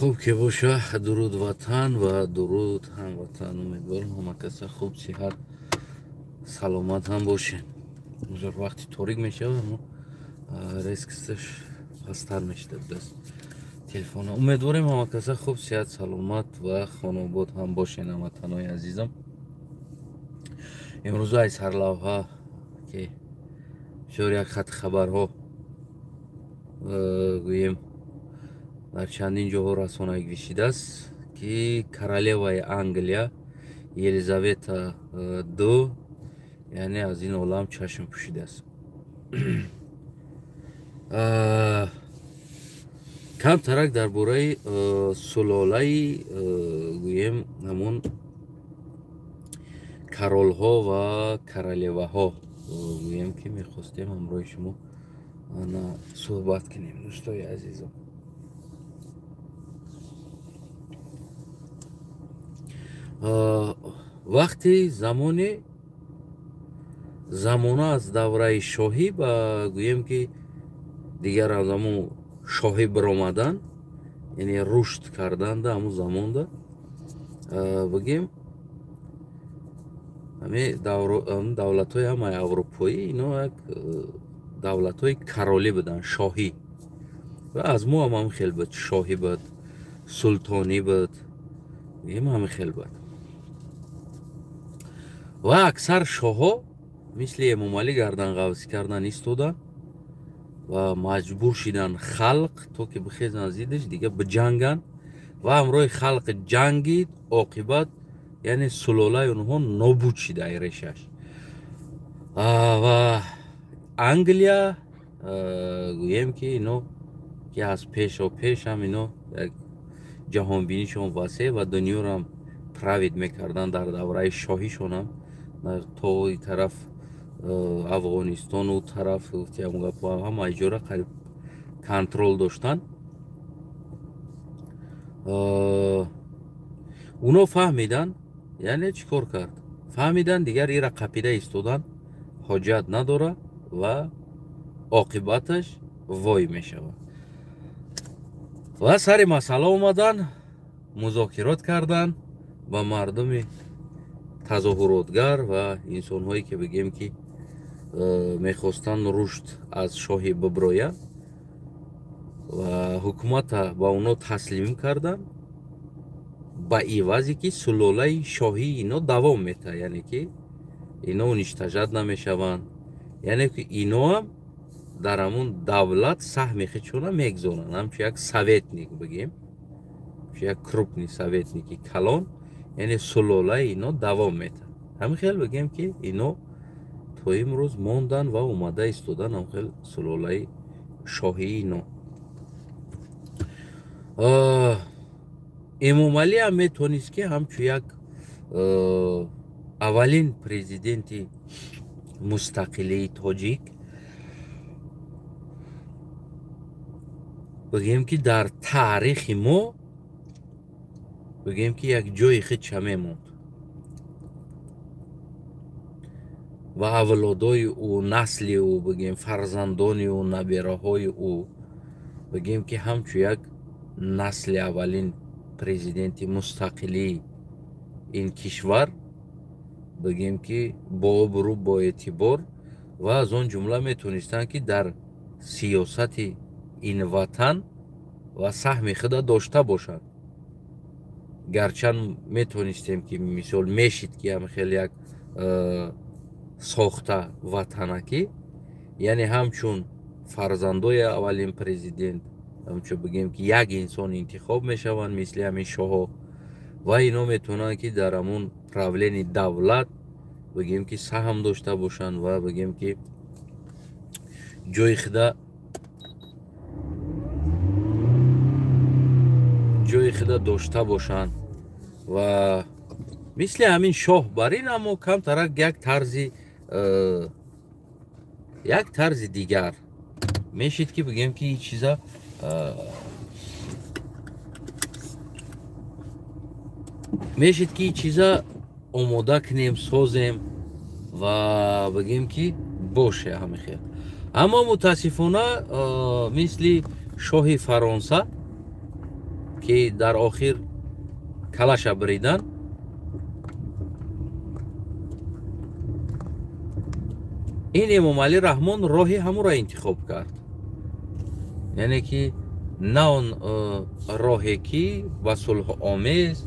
Хуб ки боша, дуруд ватан ва дуруд ҳамватан. Умедворам ҳама каса хуб, сиҳат, саломат ҳам бошед. Узр, вақти торик мешавад, аммо резкосташ пасттар мешавад даст телефона. Умедворем ҳама каса хуб, сиҳат, саломат ва хонобод ҳам бошед, ҳамватанои азизам. Имрӯза ай сарлавҳа ки бисёр як хати хабарҳо гӯем дар чандин ҷоҳо расонаӣ гишидааст, ки королеваи Англия Елизавета ду яъне аз ин олам чашм пӯшидааст. Камтарак дар бораи сулолаи гӯем ҳамон королҳо ва королеваҳо гӯем ки мехостем ҳамроҳи шумо суҳбат кунем, дӯстои азизам. Вақти замони замона аз давраи шоҳӣ ба гӯем ки дигар аз ҳамун шоҳӣ баромадан, яъне рушд карданда ҳамун замонда бигем ҳамин давлатҳои ҳамаи аврупоӣ ино як давлатҳои королӣ буданд, шоҳӣ. Ва аз мо ҳам ҳамин хел буд, шоҳӣ буд, султонӣ буд, гӯем ҳамин хел буд. Ва аксар шоҳҳо мисли Эмомалӣ гарданғавсӣ кардан истоданд ва маҷбур шиданд халқ то ки бихезанд зиддаш, дига биҷанганд ва ҳамроҳи халқ ҷангид. Оқибат яъне сулолаи онҳо нобуд шида ай решаш. Ва Англия гӯем ки ино ки аз пешо пеш ҳам ино як ҷаҳонбинишон васеъ ва дунёро правид мекарданд дар давраи шоҳишонам, то и тараф Афғонистон, у тараф ҳама иҷора қариб контрол доштанд. Уно фаҳмиданд, яъне чӣ кор кард? Фаҳмиданд дигар ира қапида истодан ҳоҷат надора ва оқибаташ вой мешавад. Ва сари масъала омадан, музокирот кардан ба мардуми тазоҳуротгар ва инсонҳое ки бигем ки мехостанд рушд аз шоҳӣ биброянд ва ҳукумата ба оно таслим карданд ба ивазе ки сулолаи шоҳии ино давом метаҳад, яъне ки ино уништажат намешаванд, яъне ки иноам дар ҳамун давлат саҳми худшона мегзоранд, ҳамчун як советник бигем, як крупный советники калон, яъне сулолаи ино давом метаҳад. Ҳамин хел бигем ки ино то имрӯз мондан ва омада истодан ҳамин хел сулолаи шоҳии ино. Эмомалӣ ҳам метавонист ки ҳамчун як аввалин президенти мустақилии тоҷик бигем ки дар таърихи мо бигем ки як ҷои худша мемонд ва авлодои ӯ, насли ӯ, бигем фарзандони ӯ, набераҳои ӯ бигем ки ҳамчун як насли аввалин президенти мустақилии ин кишвар бигем ки бообрӯ, боэътибор ва аз он ҷумла метавонистанд ки дар сиёсати ин ватан ва саҳми худа дошта бошанд. Гарчанд метавонистем ки мисол мешид ки ҳам хеле як сохта ватанакӣ, яъне ҳамчун фарзандои аввалин президент, ҳамчун бигем ки як инсон интихоб мешаванд мисли ҳамин шоҳҳо ва ино метавонанд ки дар ҳамун правлени давлат бигем ки саҳм дошта бошанд ва бигем ки ҷои худа дошта бошанд ва мисли ҳамин шоҳ бар ин, аммо камтарак як тарзи дигар мешид ки бигем ки ин чиза мешид ки ин чиза омода кунем, созем ва бигем ки боше ҳамин хел. Аммо мутаассифона мисли шоҳи Фаронса Ки дар охир калаша бридан. Ин Эмомалӣ Раҳмон роҳи ҳамуро интихоб кард. Яъне ки на он роҳе ки ба сулҳомез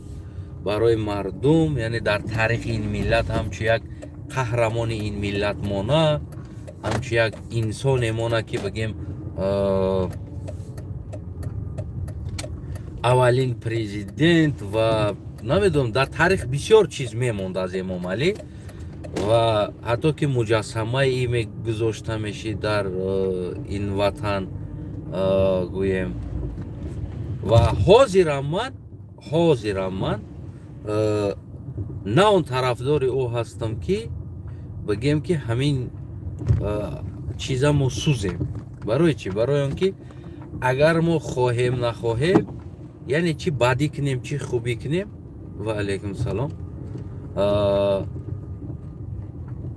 барои мардум, яъне дар таърихи ин миллат ҳамчун як қаҳрамони ин миллат мона, ҳамчун як инсоне мона ки бигем аввалин президент ва намедонам, дар таърих бисёр чиз мемонд аз Эмомалӣ ва ҳатто ки муҷассамаи мегузошта мешид дар ин ватан, гӯем. Ва ҳозирам ман на он тарафдори ӯ ҳастам ки бигем ки ҳамин чиза мо сӯзем. Барои чӣ? Барои он ки агар мо хоҳем нахоҳем, яъне чӣ бадӣ кунем, чӣ хубӣ кунем, ва алайкум салом,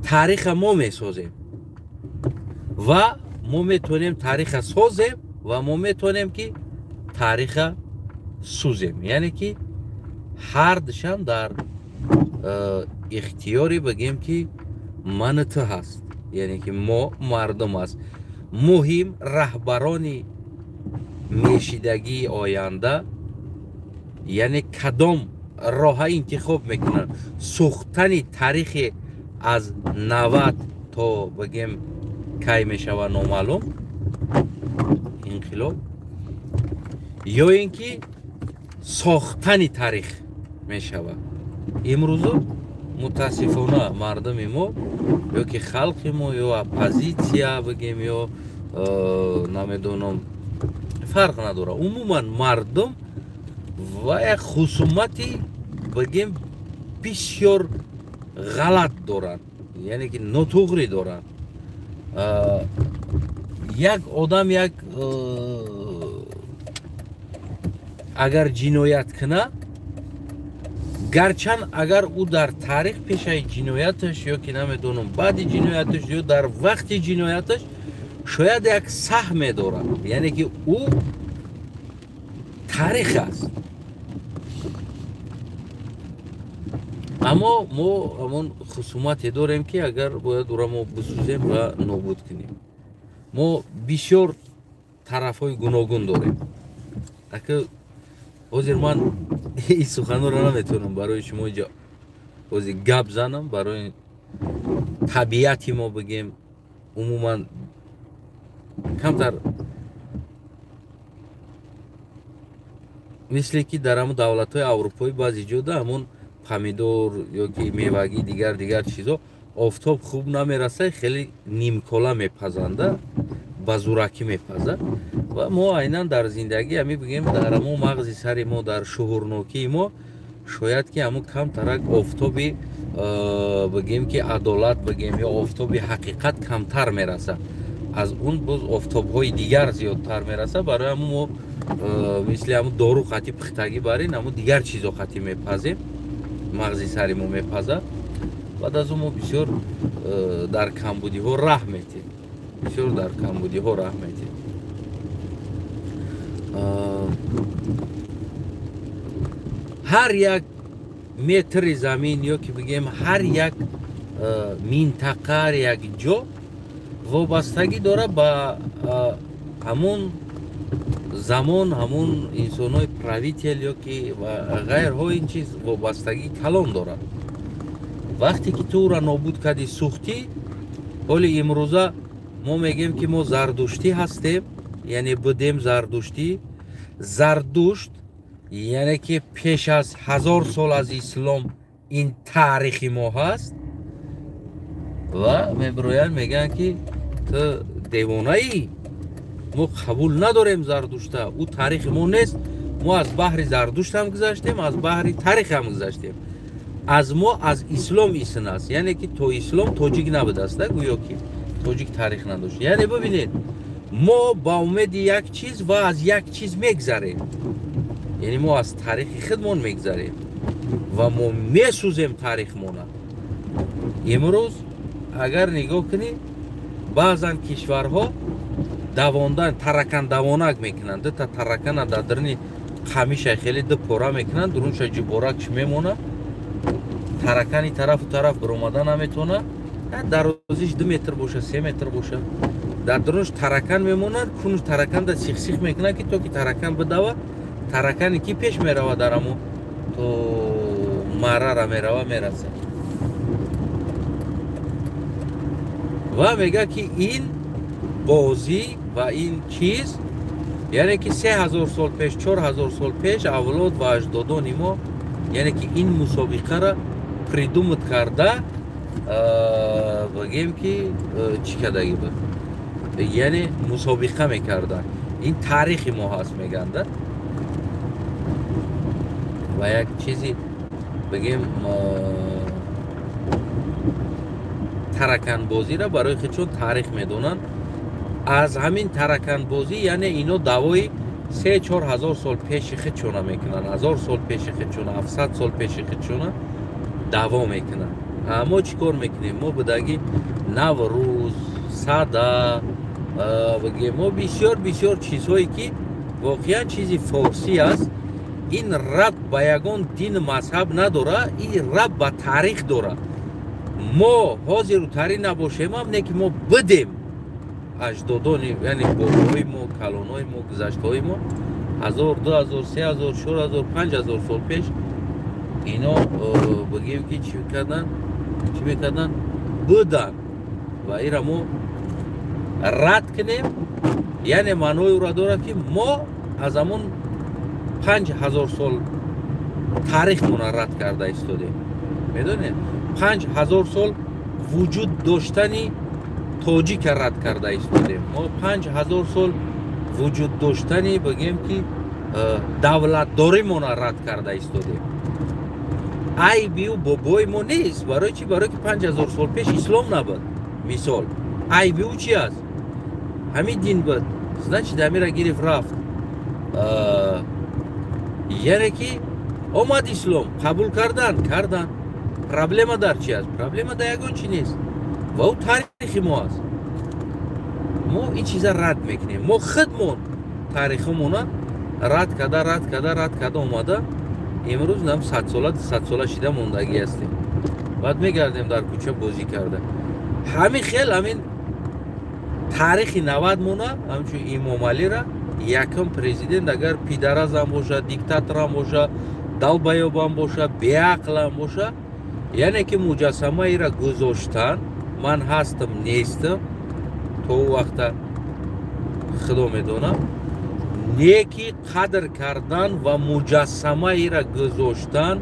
таъриха мо месозем ва мо метавонем таъриха созем ва мо метавонем ки таъриха сӯзем. Яъне ки ҳар душам дар ихтиёри бигем ки ману ту ҳаст, яъне ки мо мардум аст. Муҳим раҳбарони мешидагии оянда, яъне кадом роҳа интихоб мекунанд. Сӯхтани таърихи аз 90 то бигем кай мешава номаълум инқилоб, ё ин ки сохтани таърих мешава. Имрӯзу мутаассифона мардуми мо ё ки халқи мо ё оппозитсия бигем ё намедонам, фарқ надорад, умуман мардум ва як хусумати бигем бисёр ғалат доранд, яъне ки нотуғрӣ доранд. Як одам як агар ҷиноят кунад, гарчанд агар ӯ дар таърих пешаи ҷинояташ ё ки намедонам баъди ҷинояташ ё дар вақти ҷинояташ шояд як саҳме дорад, яъне ки ӯ таърих аст. Аммо мо ҳамон хусумате дорем ки агар бояд ӯро мо бисӯзем ва нобуд кунем. Мо бисёр тарафҳои гуногун дорем. Ака ҳозир ман ин суханҳоро наметавонам барои шумо инҷо ҳозир гап занам, барои табиати мо бигем умуман камтар мисле ки дар ҳамон давлатҳои аврупоӣ баъзе ҷода ҳамон помидор ё ки мевагӣ дигар чизо офтоб хуб намерасад, хеле нимкола мепазанда, ба зӯракӣ мепазад. Ва мо айнан дар зиндагӣ ҳами бигем дар ҳамон мағзи сари мо, дар шуҳурнокии мо шояд ки ҳамон камтарак офтоби бигем ки адолат бигем ё офтоби ҳақиқат камтар мерасад, аз он боз офтобҳои дигар зиёдтар мерасад. Барои ҳамон мо мисли ҳамон дору қатӣ пухтагӣ барин, ҳамон дигар чизо қатӣ мепазем, мағзи сари мо мепазад. Баъд аз он мо бисёр дар камбудиҳо раҳ метем, бисёр дар камбудиҳо раҳ метем. Ҳар як метри замин ё ки бигем ҳар як минтақа, ҳар як ҷо вобастагӣ дорад ба ҳамон замон, ҳамон инсонҳои правител ё ки ғайрҳо, ин чиз вобастагӣ калон дорад. Вақте ки ту ӯра нобуд кардӣ, сӯхтӣ, ҳоли имрӯза мо мегӯем ки мо зардуштӣ ҳастем, яъне будем зардуштӣ. Зардушт яъне ки пеш аз 1000 сол аз ислом ин таърихи мо ҳаст. Ва мебироянд мегӯянд ки ту девонаӣ, мо қабул надорем Зардушта, ӯ таърихи мо нест. Мо аз баҳри Зардушт ҳам гузаштем, аз баҳри таърих ҳам гузаштем. Аз мо аз ислом исн аст, яъне ки то ислом тоҷик набудааст, гӯё ки тоҷик таърих надошт. Яъне бибинед, мо ба умеди як чиз ва аз як чиз мегзарем, яъне мо аз таърихи худмон мегзарем ва мо месӯзем таърихмона. Имрӯз агар нигоҳ кунӣ, баъзан кишварҳо давондан таракан давонак мекунанд, дута таракана дар даруни Қамиша хеле ду пора мекунанд, дурунша ҷуборакш мемона, таракани тарафу тараф биромада наметавона. Дарозиш 2 метр боша, 3 метр боша, дар дурунш таракан мемонад, кунуш тараканда сих-сих мекунад, ки то ки таракан бидава. Таракане ки пеш мерава, дар амо то марара мерава, мерасад. Ва мега, ки ин бозӣ ва ин чиз, яъне ки 3000 сол пеш, 4000 сол пеш авлод ва аҷдодони мо, яъне ки ин мусобиқаро придумать карда, бигем ки чӣ кардагӣ буд, яъне мусобиқа мекарданд. Ин таърихи мо ҳаст, меганда. Ва як чизи, бигем, тараканбозиро барои худшон таърих медонанд. Аз ҳамин тараканбозӣ, яъне ино даъвои 3-4 ҳазор сол пеши худшона мекунанд, 1000 сол пеши худшона, 700 сол пеши худшона даъво мекунанд. Мо чӣ кор мекунем? Мо будагӣ Наврӯз, Сада, бигем, мо бисёр бисёр чизҳое, ки воқеан чизи форсӣ аст. Ин рабт ба ягон дину мазҳаб надора, ин рабт ба таърих дора. Мо ҳозиру таърих набошемам, не ки мо бидем, аҷдодони, яъне бобоҳои мо, калонҳои мо, гузаштаҳои мо 1000, 2000, 3000, 4000, 5000 сол пеш ино, бигем ки, чӣ карданд, чӣ мекарданд, буданд. Ва ира мо рад кунем, яъне маънои ӯро дорад, ки мо аз ҳамон 5000 сол таърихмона рад карда истодем. Медонед, 5000 сол вуҷуд доштани тоҷика рад карда истодем. Мо 5000 сол вуҷуд доштани, бигем ки, давлатдоримона рад карда истодем. Айбиу бобои мо нест. Барои чӣ? Барое ки 5000 сол пеш ислом набуд, мисол. Айби ӯ чи аст? Ҳамин дин буд, значит, ҳамира гирифт, рафт. Яъне ки омад ислом, қабул кардан. Проблема дар чи аст? Проблема дар ягон чи нест ва ӯ таърихи мо аст. Мо ин чиза рад мекунем. Мо худмон таърихамона рад карда, рад карда, рад карда омада, имрӯз нам 100сола, 200сола шида мондагӣ ҳастем. Баъд мегардем дар кӯча бозӣ карда. Ҳамин хел ҳамин таърихи 90 мона, ҳамчун Имомалира якум президент, агар пидаразам боша, диктаторам боша, долбоёбам боша, беақлам боша, яъне ки муҷассамаира гузоштан, ман ҳастам, нестам, то ӯ вақта худо медонам, неки қадр кардан ва муҷассамаира гузоштан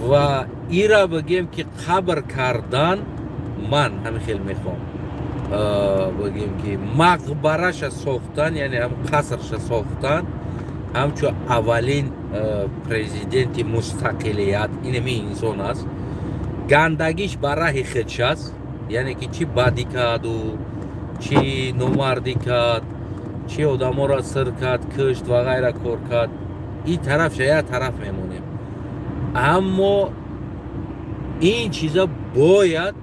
ва ира, бигем ки, қабр кардан, ман ҳамин хел мехоҳам, бигем ки, мақбараша сохтан, яъне ҳам қасрша сохтан, ҳамчун аввалин президенти мустақилият. Инами инсон аст, гандагиш ба раҳи худш аст, яъне ки чӣ бадӣ карду, чӣ номардӣ кард, чӣ одаморо сир кард, кушт ва ғайра кор кард, ин тарафша як тараф мемонем. Аммо ин чиза бояд,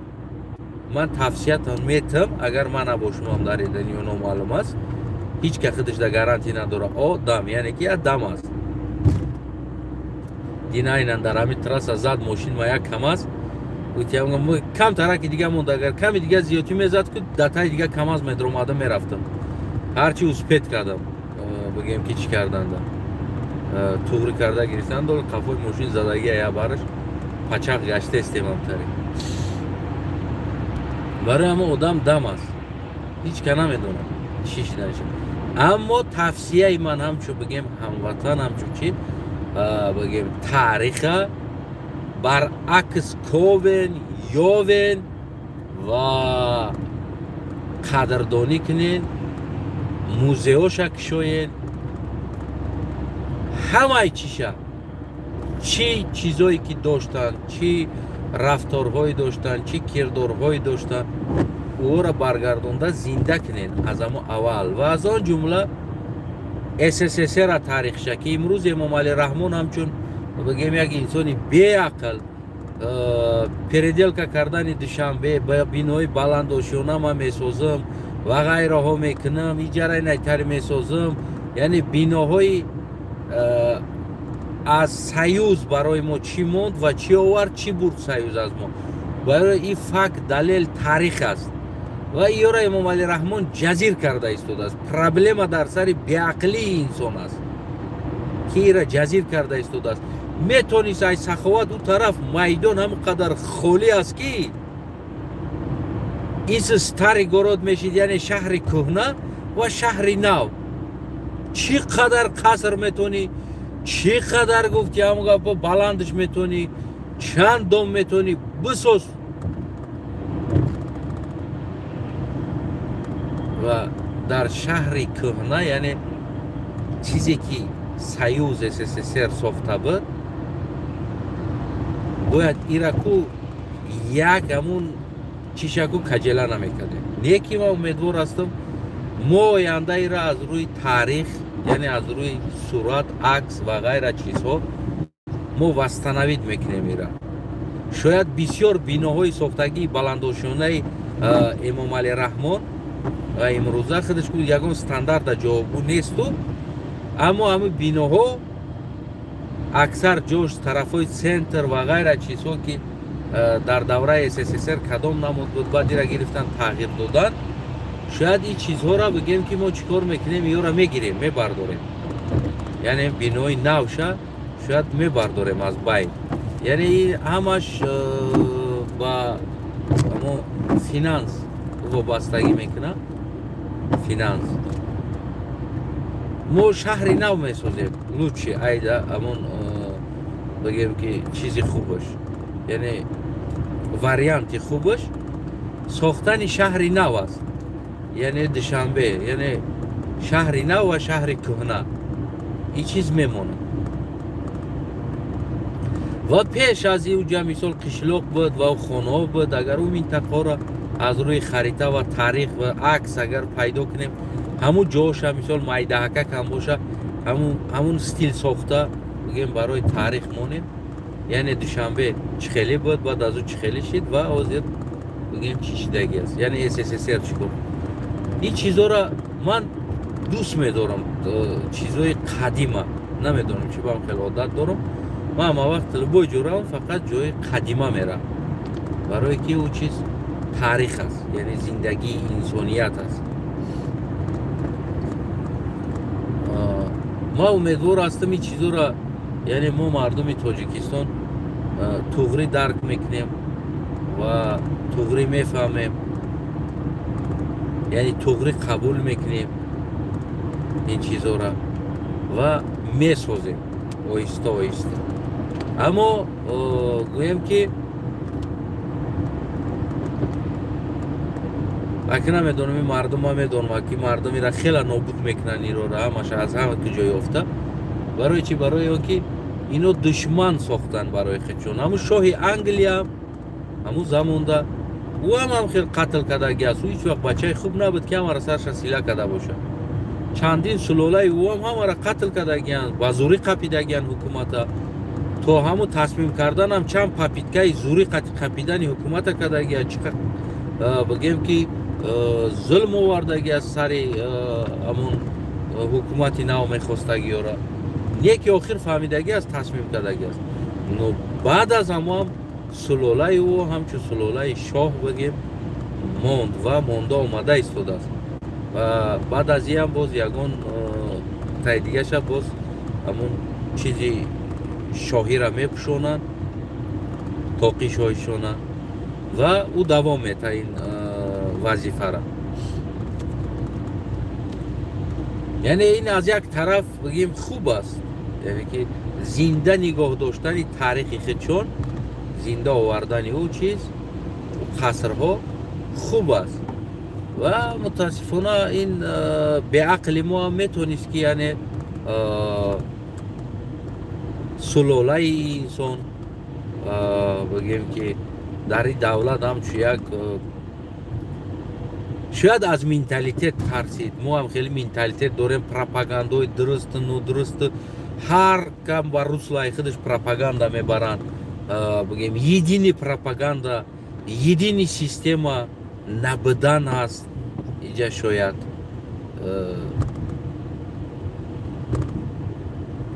ман тавсиятон метам, агар ман набошумам, дар дунё номаълум аст, ҳеҷ ка худаш да гарантия надора. Одам, яъне ки як дам аст. Дина айнан дар ҳамин трасса зад мошин ма як КамАЗ. Кам тараки дига монда, агар ками дига зиёдтӣ мезад, ку датаи дига КамАЗ медромада, мерафтам. Ҳарчи успеть кардам, бигем ки, чӣ карданда, туғри карда гирифтан, дол қафои мошин задагӣ, я бараш пачақ гаштаестемамтари. Барои ҳама одам дам аст, ҳеҷ ка намедонад чӣ шиданаша. Аммо тавсияи ман, ҳамчун, бигем, ҳамватан, ҳамчун чи, бигем, таъриха баръакс ковен, ёвен ва қадрдонӣ кунен, музеоша кушоен, ҳамаи чиша, чӣ чизое ки доштанд, чӣ рафторҳое доштанд, чӣ кирдорҳое доштанд, ӯро баргардонда зинда кунед аз ҳамо аввал. Ва аз он ҷумла СССР-ра таърихша, ки имрӯз Эмомалӣ Раҳмон ҳамчун, бигем, як инсони беақл, переделка кардани Душанбе, бинои баландошёна ман месозам ва ғайраҳо мекунам, иҷараи найтари месозам, яъне биноҳои Аз Союз барои мо чӣ монд ва чӣ овард, чӣ бурд Союз аз мо. Барои ин факт, далел, таърих аст. Ва иёра Эмомалӣ Раҳмон ҷазир карда истодааст. Проблема дар сари беақлии инсон аст, ки ира ҷазир карда истодааст. Метонист ай саховат ӯ тараф майдон ҳамон қадар холӣ аст, ки ис старый город мешид, яъне шаҳри кӯҳна ва шаҳри нав. Чӣ қадар қаср метонӣ, чӣ қадар гуфти ҳамон гапо баландш метонӣ, чанд дом метонӣ бисоз. Ва дар шаҳри кӯҳна, яъне чизе ки Союз СССР сохта буд, бояд ираку як ҳамун чишаку каҷела намекардем. Не ки ман умедвор ҳастам, мо оянда ира аз рӯи таърих, яъне аз рӯи сурат, акс ва ғайра чизҳо мо восстановить мекунем ира. Шояд бисёр биноҳои сохтагии баландошёнаи Эмомалӣ Раҳмон ва имрӯза худаш ягон стандарта ҷавобгӯ несту, аммо ҳамин биноҳо аксар ҷош тарафҳои центр ва ғайра чизҳо, ки дар давраи СССР кадом намуд буд, баъд ира гирифтан тағйир додан, шояд ин чизҳоро бигем, ки мо чӣ кор мекунем, иёра мегирем, мебардорем. Яъне бинои навша шояд мебардорем аз байн. Яъне ин ҳамаш ба ҳамо финанс вобастагӣ мекунад. Финанс. Мо шаҳри нав месозем, лучше айда ҳамон бигем, ки чизи хубаш, яъне варианти хубаш сохтани шаҳри нав аст, яъне Душанбе, яъне шаҳри нав ва шаҳри кӯҳна, ин чиз мемонад. Ва пеш аз ин уҷа мисол қишлоқ буд ва хонаҳо буд. Агар ӯ минтақаро аз рӯи харита ва таърих ва акс агар пайдо кунем, ҳамун ҷоша мисол майдаҳакак ҳам боша, ҳамун стил сохта бигем барои таърих монем. Яъне Душанбе чӣ хеле буд, баъд аз ӯ чӣ хеле шид ва ҳозир бигем чӣ шидагӣ аст, яъне СССР чӣ кор. Ин чизҳоро ман дӯст медорам, чизҳои қадима. Намедонам чӣ бам хеле одат дорам. Ман ҳама вақт любой ҷо равам, фақат ҷои қадима меравам, барое ки ӯ чиз таърих аст, яъне зиндагии инсоният аст. Ман умедвор ҳастам ин чизҳоро, яъне мо мардуми Тоҷикистон туғрӣ дарк мекунем ва туғрӣ мефаҳмем, яъне туғрӣ қабул мекунем ин чизҳоро ва месозем оҳиста оҳиста. Аммо гӯем ки аки намедонам, ин мардум, ман медонам, ки мардум ира хеле нобуд мекунанд, ироро ҳамаша аз ҳама куҷо ёфта. Барои чӣ? Барои он ки ино душман сохтанд барои худшон. Ҳамун шоҳи Англия ҳамун замонда ӯ ҳам хел қатл кардаги аст. Ӯ ҳеҷ вақт бачаи хуб набуд, ки ҳамаро сарша сила карда бошад. Чандин сулолаи ӯ ҳам ҳамаро қатл кардагианд, ба зӯрӣ қапидагианд ҳукумата. То ҳамун тасмим карданам чанд попиткаи зӯрӣ қапидани ҳукумата кардагианд. Чӣ бигем ки зулм овардаги аз сари ҳамун ҳукумати нав мехостагиёра. Не ки охир фаҳмидагӣ аст, тасмим кардагӣ аст. Но баъд аз ҳамон сулолаи ӯ ҳамчун сулолаи шоҳ бигем монд ва монда омада истодааст. Ва баъд аз ин ҳам боз ягон таи дигаша боз ҳамун чизи шоҳиро мепӯшонанд, тоқи шоҳишона, ва ӯ давом метаҳад ин вазифара. Яъне ин аз як тараф бигем хуб аст, яъне ки зинда нигоҳ доштани таърихи худшон, зинда овардани ӯ чиз, қасрҳо хуб аст. Ва мутаассифона ин беақли мо ҳам метонист, ки яъне сулолаи инсон бигем ки дар ин давлат ҳамчун як шояд аз менталитет тарсид. Мо ҳам хеле менталитет дорем, пропагандои дурусту нодурусту, ҳар кам ба руслаи худаш пропаганда мебаранд. Бигем единый пропаганда, единый система набудан ҳаст иҷа. Шояд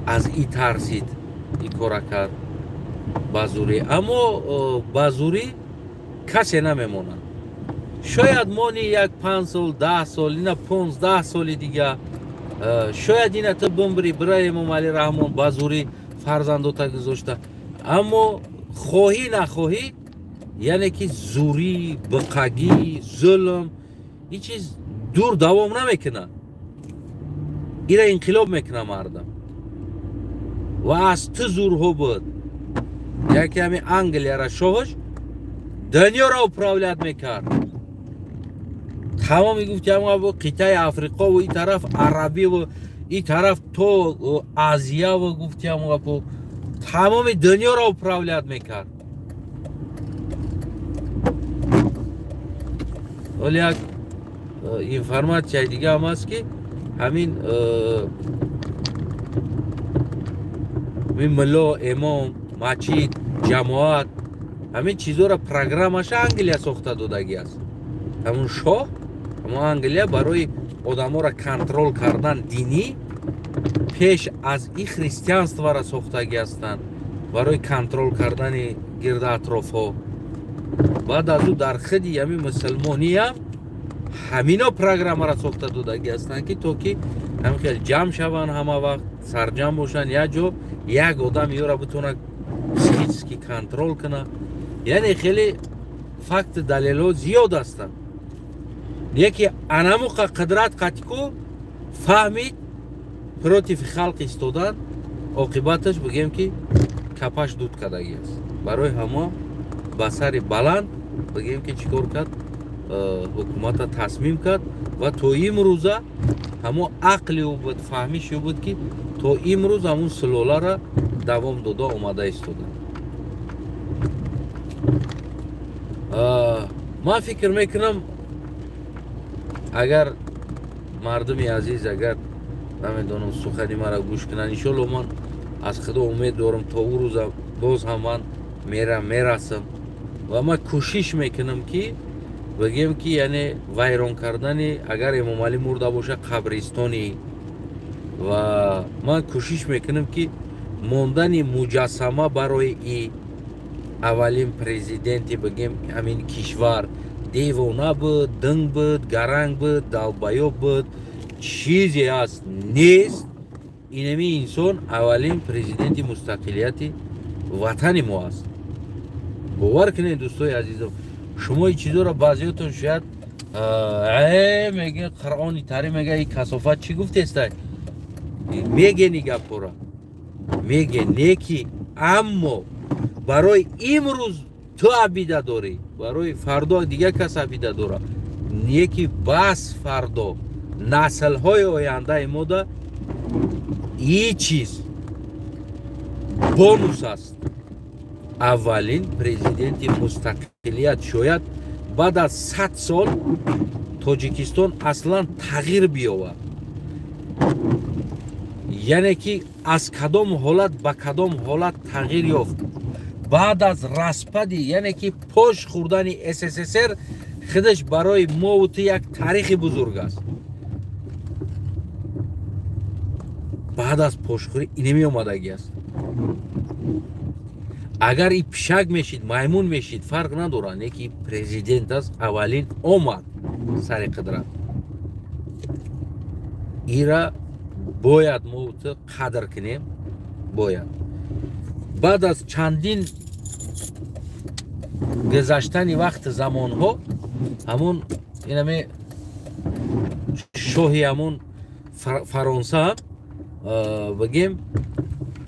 Аз и тарсид и кора кард ба зурӣ. Аммо ба зурӣ касе намемонад. Шояд мони як 5 сол, 10 сол, ина 15 соли дига, шояд ина ту бимбири бира Эмомалӣ Раҳмон ба зурӣ фарзандота гузошта. Аммо хоҳӣ нахоҳӣ, яъне ки зурӣ, биқагӣ, зулм ин чиз дур давом намекунад. Ира инқилоб мекунад мардам ва аз ту зурҳо буд. Яке ҳамин Англияра шоҳаш дунёро управлять мекард. Тамоми гуфти ҳамон қитъаи Африқову ин тараф Арабиву ин тараф то Азияву гуфти ҳамон тамоми дунёро управлять мекард. Ҳоло як информатсияи дига ҳам аст, ки ҳамин мулло, имом, масҷид, ҷамоат ҳамин чизоро программаша Англия сохта додагӣ аст. Ҳамун шоҳ, ҳамун Англия барои одаморо контрол кардан динӣ пеш аз и христианствора сохтагӣ ҳастанд барои контрол кардани гирда атрофҳо. Баъд аз ӯ дар худи ҳамин мусулмониям ҳамино программаро сохта додагӣ ҳастанд, ки то ки ҳамин хел ҷамъ шаванд, ҳама вақт сарҷамъ бошанд, як ҷо як одам ёра битонад психически контрол кунад. Яъне хеле факт далелҳо зиёд ҳастанд. Яке анамуқа қудрат қатику фаҳмид против халқ истодан, оқибаташ бигем ки капаш дуд кардагӣ аст. Барои ҳамо ба сари баланд бигем ки чӣ кор кард, ҳукумата тасмим кард ва то имрӯза ҳамо ақли ӯ буд, фаҳмиши ӯ буд, ки то имрӯз ҳамун сулоларо давом дода омада истода. Ман фикр мекунам, агар мардуми азиз, агар намедонам сухани маро гӯш кунанд, иншолло ман аз худо умед дорам то ӯ рӯза боз ҳам ман мерасам ва ман кӯшиш мекунам, ки бигем ки яъне вайрон кардани, агар Эмомалӣ мурда боша, қабристони, ва ман кӯшиш мекунам, ки мондани муҷассама барои и аввалин президенти бигем ҳамин кишвар девона буд, динг буд, гаранг буд, долбоёб буд, чизе аст нест. Инами инсон аввалин президенти мустақилияти ватани мо аст. Бовар кунед, дӯстои азизам, шумо ин чизоро баъзеҳотон шояд меге Қуръони таърих мега ин касофат чӣ гуфтестай, меге ни гапҳоро меге не ки, аммо барои имрӯз ту абида дорӣ, барои фардо дигар кас абида дора, не ки бас фардо наслҳои ояндаи мода и чиз бонус аст. Аввалин президенти мустақилият шояд баъд аз 100 сол Тоҷикистон аслан тағйир биёвад, яъне ки аз кадом ҳолат ба кадом ҳолат тағйир ёфт баъд аз распади, яъне ки пош хӯрдани СССР худаш барои мову ту як таърихи бузург аст. Баъд аз пошхӯрӣ инеми омадагӣ аст. Агар и пишак мешид, маймун мешид, фарқ надорад, не ки президент аст, аввалин омад сари қудрат. Ира бояд мо ту қадр кунем, бояд. Баъд аз чандин гузаштани вақти замонҳо ҳамун инаме шоҳи ҳамун Фаронса бигем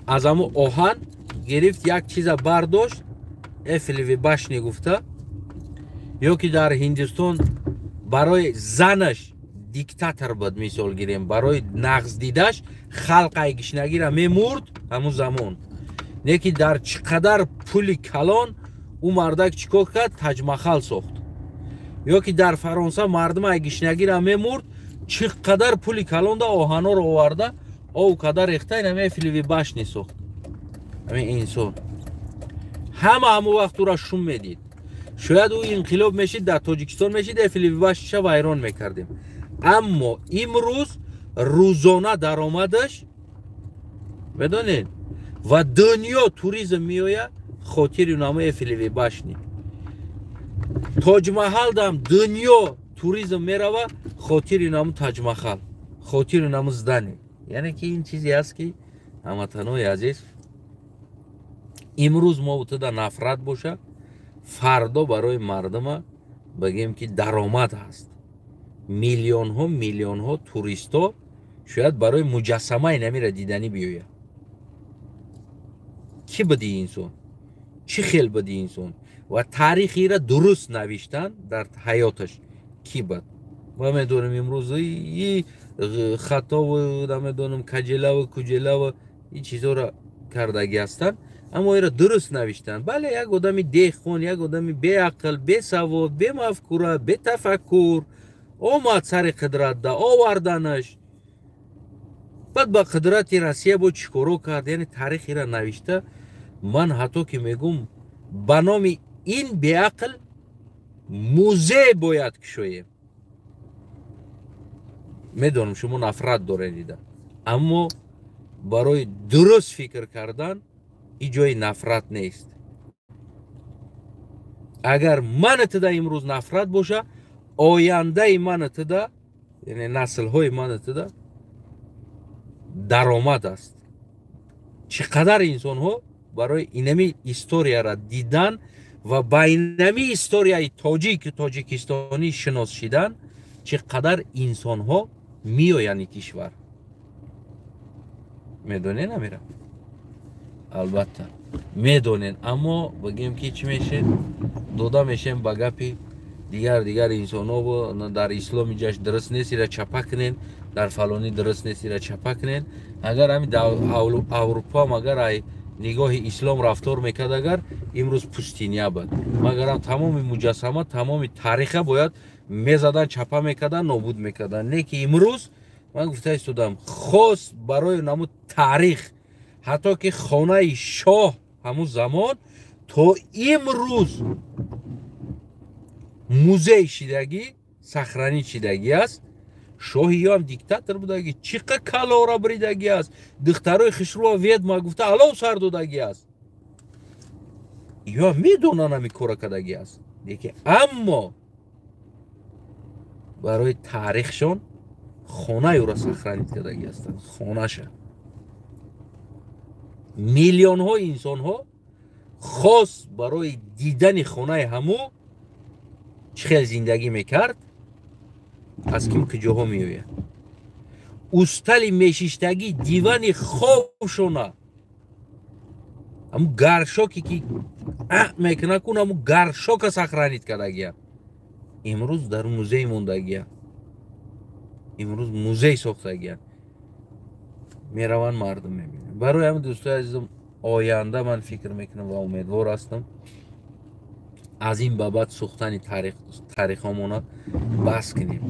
аз ҳамун оҳан гирифт, як чиза бардошт, Эфелеви башни гуфта, ё ки дар Ҳиндустон барои занаш диктатор буд, мисол гирем, барои нағз дидаш халқ айгишнагира мемурд ҳамун замон. Не ки дар чӣ қадар пули калон ӯ мардак чӣ кор кард, Таҷмахал сохт. Ё ки дар Фаронса мардум айгишнагира мемурд, чӣ қадар пули калонда оҳанҳоро оварда, ов қадар рехта, инам Эфелеви башни сохт. Ҳамин инсон ҳама ҳамон вақт ӯра шум медид. Шояд ӯ инқилоб мешид, дар Тоҷикистон мешид, Эфелеви башниша вайрон мекардем. Аммо имрӯз рӯзона даромадаш Медонед, ва дунё туризм меояд хотири намо Эйфелевой башни. Тоҷмаҳалдам дунё туризм мерава хотири наму Таҷмаҳал, хотири наму здание. Яъне ки ин чизе аст, ки, ҳамватанои азиз, имрӯз мо туда нафрат боша, фардо барои мардума бигем, ки даромад ҳаст. Миллионҳо, миллионҳо туристҳо шояд барои муҷассамаи намира диданӣ биёяд. Кӣ буди инсон, чӣ хел буди инсон ва таърихира дуруст навиштан дар ҳаёташ кӣ буд? Ма медонем, имрӯз и хатову, намедонам, каҷелаву куҷелаву ин чизҳоро кардагӣ ҳастанд, аммо иро дуруст навиштанд. Бале, як одами деҳқон, як одами беақл, бесавод, бемафкура, бетафаккур омад сари қудратда, оварданаш, баъд ба қудрати Россия бо чӣ коро кард. Яъне таърихира навишта, ман ҳатто ки мегум, ба номи ин беақл музей бояд кушоем. Медонам, шумо нафрат доред дида, аммо барои дуруст фикр кардан и ҷои нафрат нест. Агар мана туда имрӯз нафрат боша, ояндаи мана туда, яъне наслҳои мана туда даромад аст. Чӣ қадар инсонҳо барои инами историяра дидан ва ба инами историяи тоҷику тоҷикистонӣ шинос шидан, чӣ қадар инсонҳо меоянд и кишвар, медонед? Намера, албатта, медонед, аммо бигем, ки чӣ мешед, дода мешем ба гапи дигар дигар инсонҳо. Дар ислом иҷаш дуруст нест, ира чапа кунен, дар фалонӣ дуруст нест, ира чапа кунен. Агар ҳами Аврупоам агар ай нигоҳи ислом рафтор мекард, агар имрӯз пустыня буд. Магарам тамоми муҷассама, тамоми тариха бояд мезадан, чапа мекардан, нобуд мекардан. Не ки имрӯз ман гуфта истодам, хос барои намуд таърих, ҳатто ки хонаи шоҳ ҳамун замон то имрӯз музей шидагӣ, сохранить шидагӣ аст. Шоҳи ё ҳам диктатор будагӣ, чӣ қа калора бридагӣ аст, духтарои хишрӯа ведьма гуфта алов сар додагӣ аст. Ё медонанд, ҳами кора кардагӣ аст, лекин аммо барои таърихшон хонаи ӯро сохранить кардагӣ ҳастанд, хонаша. Миллионҳо инсонҳо хос барои дидани хонаи ҳамӯ, чӣ хел зиндагӣ мекард, аз ким куҷоҳо меояд. Устали мешиштагӣ, дивани хобшона, ҳаму горшоке ки мекунад кун, ҳаму горшока сохранить кардагия, имрӯз дар музей мондагия, имрӯз музей сохтагия, мераванд, мардум мебинанд. Барои ҳамин, дӯстои азизам, оянда ман фикр мекунам ва умедвор ҳастам, аз ин ба баъд сӯхтани таърихҳомона бас кунем.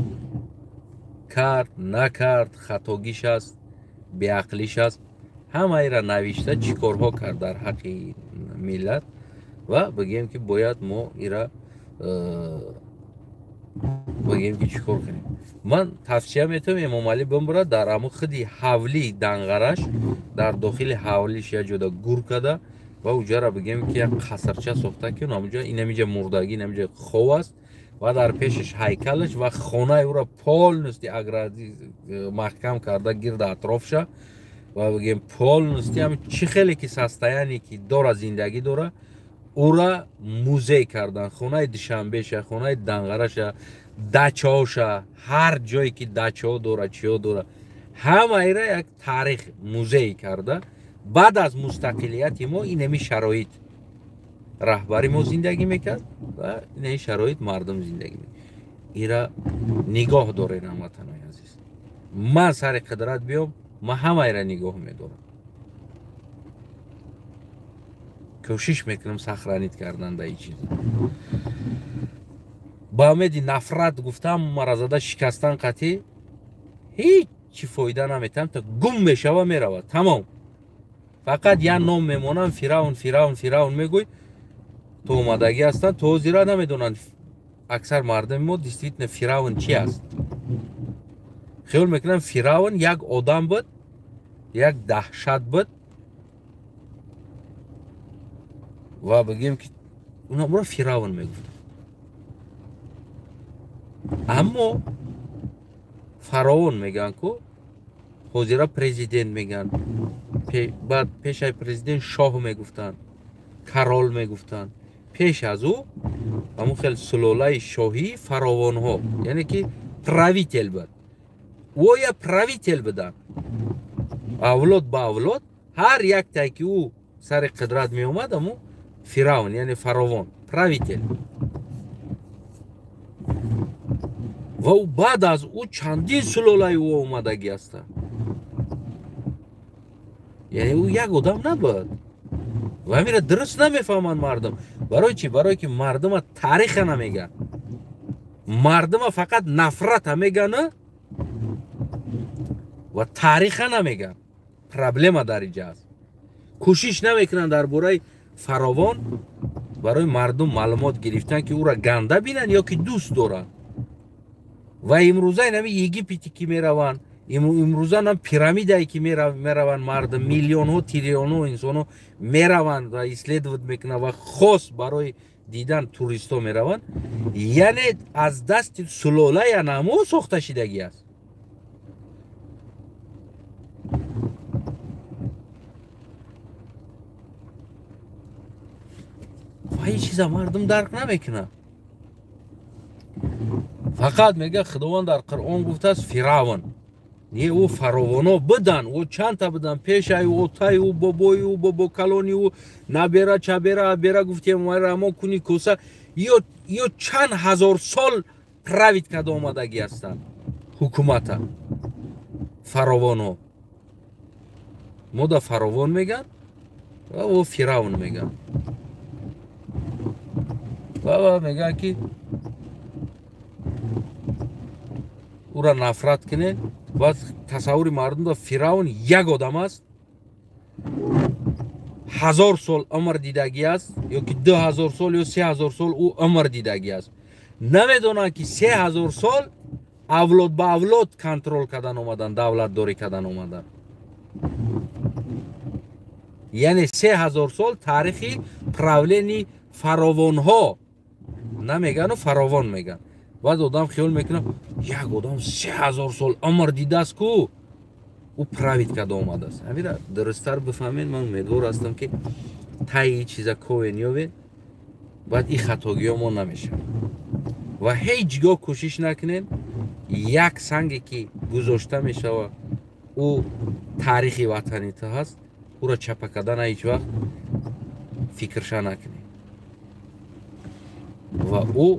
Кард, накард, хатогиш аст, беақлиш аст, ҳамаира навишта, чӣ корҳо кард дар ҳаққи миллат, ва бигӯем, ки бояд мо ира бигӯем, ки чӣ кор кунем. Ман тавсия метавам, Эмомалӣ бимбурад, дар ҳамун худи ҳавлии Данғараш, дар дохили ҳавлиш як ҷода гур када ва уҷара бигӯем, ки як қасрча сохта, ки ҳамуҷа инамиҷа мурдагӣ, инамиҷа хов аст ва дар пешаш ҳайкалаш ва хонаи ӯро полностью огради маҳкам карда гирда атрофша ва бигем, полностью ҳам чӣ хеле ки состояние ки дора, зиндагӣ дора, ӯра музей кардан. Хонаи Душанбеша, хонаи Данғараша, дачаоша, ҳар ҷое ки дачао дора, чиё дора, ҳамаира як таърих музей карда. Баъд аз мустақилияти мо инами шароит раҳбари мо зиндагӣ мекард ва инаи шароит мардум зиндагӣ мекард. Ира нигоҳ доред, ҳамватанои азиз. Ман сари қудрат биём, ман ҳамаира нигоҳ медорам, кӯшиш мекунам сохранить кардан да ин чиза. Ба умеди нафрат гуфтам, мара зада шикастан қатъӣ ҳеҷ фоида наметам, то гум мешава, меравад, тамом. Фақат як ном мемонам: Фиравн, Фиравн, Фиравн мегӯй. То омадагӣ ҳастанд, то ҳозира намедонанд аксар мардуми мо, действительно, Фиравн чи аст. Хиёл мекунам, Фиравн як одам буд, як даҳшат буд. Ва бигем ки унаро фиравн мегуфтанд. Аммо фараон мегӯянд ку, ҳозира президент мегӯянд, баъд пешаи президент шоҳ мегуфтанд, корол мегуфтанд. Пеш аз ӯ ҳамон хел сулолаи шоҳии фаровонҳо, яъне ки правитель буд. Оя правитель буданд. Авлод ба авлод ҳар яктае ки ӯ сари қудрат меомад, ҳамун фиравн, яъне фаровон, правитель. Ва ӯ баъд аз ӯ чандин сулолаи ӯ омадагӣ ҳастанд. Яъне ӯ як одам набуд. Ва ҳамира дуруст намефаҳманд мардум. Барои чӣ? Барое ки мардума тариха намегӯянд. Мардума фақат нафрата мегӯянд ва тариха намегӯянд. Проблема дар инҷа аст. Кӯшиш намекунанд дар бораи фаровон барои мардум маълумот гирифтан, ки ӯра ганда бинанд ё ки дӯст доранд. Ва имрӯза инами Египете ки мераванд, имрӯза нам пирамидае ки мераванд мардум, миллионҳо, триллионҳо инсонҳо мераванд ва исследовать мекунанд ва хос барои дидан туристҳо мераванд. Яъне аз дасти сулолаи анамо сохта шидагӣ аст. Ва ин чиза мардум дарк намекунад. Фақат мегӯяд Худованд дар Қуръон гуфтааст фиравн. Не, ӯ фаровоно будан, ӯ чандта будан, пешаи ӯ, таи ӯ, бобои ӯ, бобокалони ӯ, набера, чабера, абера гуфтем, рамо куни коса, ё чанд ҳазор сол правит карда омадагӣ ҳастанд ҳукумата фаровонҳо. Мо да фаровон мегӯянд ва ӯ фиравн мегӯянд. Ва мегӯянд ки ӯра нафрат кунед. Ва тасаввури мардум да фиравн як одам аст, 1000 сол умр дидагӣ аст, ё ки 2000 сол ё 3000 сол ӯ умр дидагӣ аст. Намедонанд ки 3000 сол авлод ба авлод контрол кардан омадан, давлатдорӣ кардан омадан. Яъне 3000 сол таърихи правлени фаровонҳо намегану фаровон меган. Баъд одам хиёл мекунад як одам 3000 сол умр дидааст ку, ӯ правит карда омадааст. Ҳамира дурусттар бифаҳмед. Ман умедвор ҳастам ки таи чиза ковен ёвед, баъд ин хатогиҳо мо намешавад. Ва ҳеҷ гоҳ кӯшиш накунед як санге ки гузошта мешавад, ӯ таърихи ватани ту ҳаст, ӯро чапа кардан ҳеҷ вақт фикрша накунед. Ва ӯ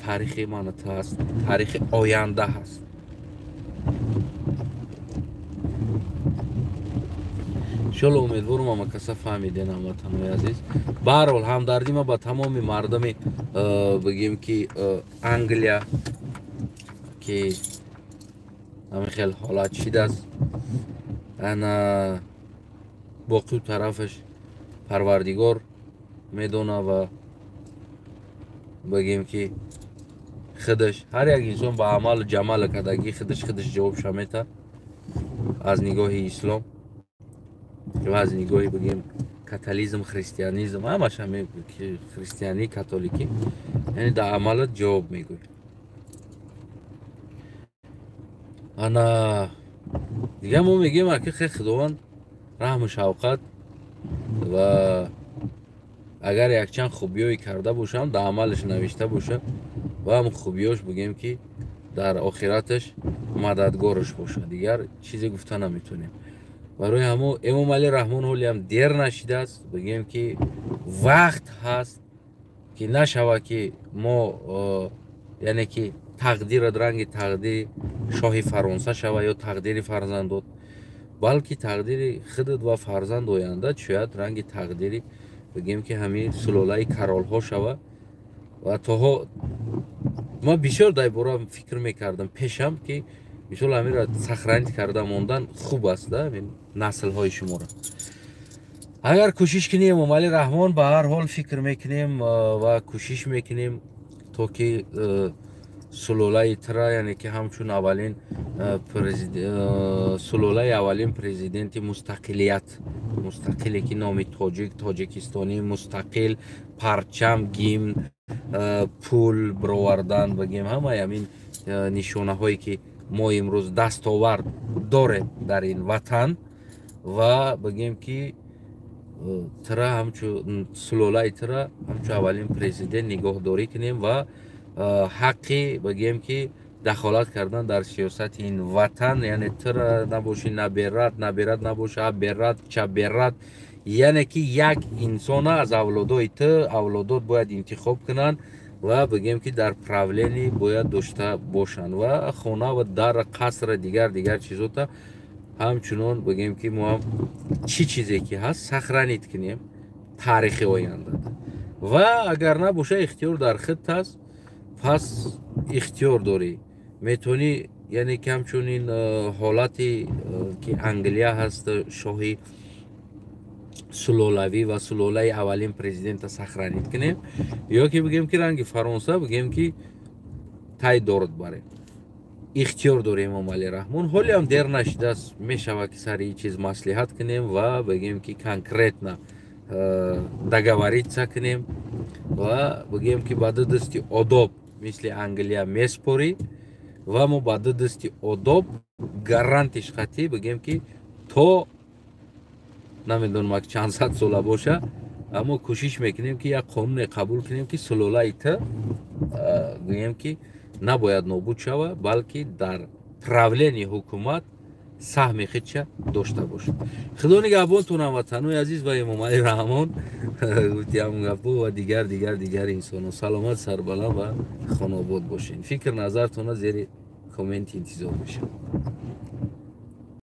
таърихи ман ту ҳаст, таърихи оянда ҳаст. Иншолло умедворам ҳама каса фаҳмиден, ҳамватанҳои азиз. Баҳарҳол ҳамдардӣ ма ба тамоми мардуми бигем ки Англия ки ҳамин хел ҳолат шидааст, ана боқиу тарафаш Парвардигор медона ва бигем ки худаш ҳар як инсон ба амалу ҷамалу кардагӣ худаш ҷавобша метавад аз нигоҳи ислом ва аз нигоҳи бигем католизм, христианизм, ҳамаш ҳаме христианӣ, католикӣ, яъне дар амалат ҷавоб мегӯй. Ана дига мо мегӯем аки хе Худованд раҳму шавқат ва агар якчанд хубиёе карда бошам, дар амалаш навишта бошад ва ҳам хубиёш бигӯем ки дар охираташ мададгораш бошад. Дигар чизе гуфта наметонем. Барои ҳамо Эмомалӣ Раҳмон ҳолиам дер нашидааст, бигӯем ки вақт ҳаст ки нашава ки мо яъне ки тақдират ранги тақдири шоҳи Фаронса шава ё тақдири фарзандот, балки тақдири худат ва фарзанд оянда шояд ранги тақдири бигӯем ки ҳамин сулолаи королҳо шава. Ва тоҳо ман бисёр дар бора фикр мекардам пешам ки мисол ҳаминро сохранить карда мондан хуб аст, да, ҳамин наслҳои шуморо. Агар кӯшиш кунем Эмомалӣ Раҳмон, ба ҳар ҳол фикр мекунем ва кӯшиш мекунем то ки Сулолаи тра, яъне ки ҳамчун аввалин сулолаи аввалин президенти мустақилият, мустақиле ки номи тоҷик, тоҷикистонӣ, мустақил, парчам, гимн, пул бировардан, бигем, ҳамаи ҳамин нишонаҳое ки мо имрӯз дастовард дорем дар ин ватан, ва бигем ки тра ҳамчун сулолаи тра ҳамчун аввалин президент нигоҳдорӣ кунем ва ҳаққи, бигем ки, дахолат кардан дар сиёсати ин ватан, яъне тра набоши, наберат, наберат набоша, аберат, чаберат, яъне ки як инсона аз авлодои ту, авлодот бояд интихоб кунанд ва, бигем ки, дар правление бояд дошта бошанд ва хона ва дар қасра, дигар дигар чизота ҳамчунон, бигем ки, мо ҳам чӣ чизе ки ҳаст, сохранить кунем таърихи ояндада. Ва агар набоша, ихтиёр дар худт аст. Пас ихтиёр дорӣ, метавонӣ, яъне ки ҳамчунин ҳолате ки Англия ҳаст, шоҳи сулолавӣ ва сулолаи аввалин президента сохранить кунем, ё ки, бигем ки, ранги Фаронса, бигем ки, тай дорд барем. Ихтиёр дорем, Эмомалӣ Раҳмон. Ҳолиам дер нашидааст, мешавад ки сари ин чиз маслиҳат кунем ва, бигем ки, конкретно договориться кунем ва, бигем ки, ба ду дасти одоб мисли Англия меспорӣ ва мо ба ду дасти одоб гарантиш хатӣ, бигем ки, то намедонам чанд сад сола боша, аммо кӯшиш мекунем ки як қонуне қабул кунем, ки сулолаи т, гӯем ки, набояд нобуд шава, балки дар правление ҳукумат саҳми худша дошта бошад. Худо нигаҳбонтон, ҳамватанои азиз ва Эмомалӣ Раҳмон, гуфтиам гапо ва дигар дигар дигар инсоно. Саломат, сарбаланд ва хонобод бошед. Фикр назартона зери комменти интизор мешавад.